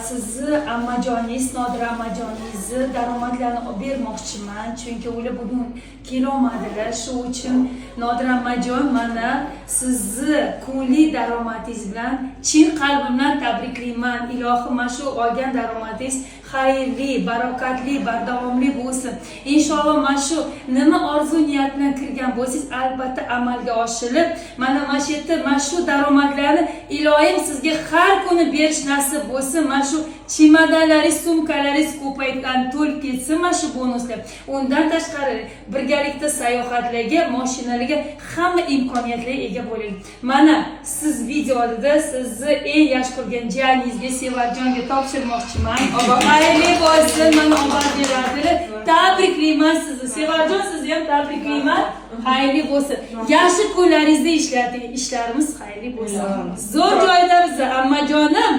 Sizni ammajoningiz, Nodira ammajoningizni daromadlarini olib bermoqchiman, chunki ular bugun kelolmadilar. Shu uchun, Nodira ammajon, mana sizni kunlik daromadingiz bilan chin qalbimdan tabriklayman. Ilohim, mana shu olgan daromadingiz xayrli, barokatli, bardavomli bo'lsin, inshaalloh. Mana shu nima orzu niyat bilan kirgan bo'lsangiz, albatta amalga oshirilib, mana shu yerda mana shu daromadlarni iloyim sizga har kuni berish nasib bo'lsin. Mana shu chemodanlaringiz, sumkalaringiz ko'paygan, to'lib ketsin mana shu bonuslar. Undan tashqari, birgalikda sayohatlarga, moshinalarga, hamma imkoniyatlarga ega bo'ling. Mana siz video oldida sizni eng yaxshi ko'rgan jiyaningizga, Sevarjonga topshirmoqchiman. Xayrli bo'lsin. Mana, olib beradilar. Tabriklayman sizni, Sevarjon, sizni ham tabriklayman. Xayrli bo'lsin, yaxshi kunlaringizda ishlating, ishlarimiz xayrli bo'lsin. Zo'r joydamiz, ammajonim.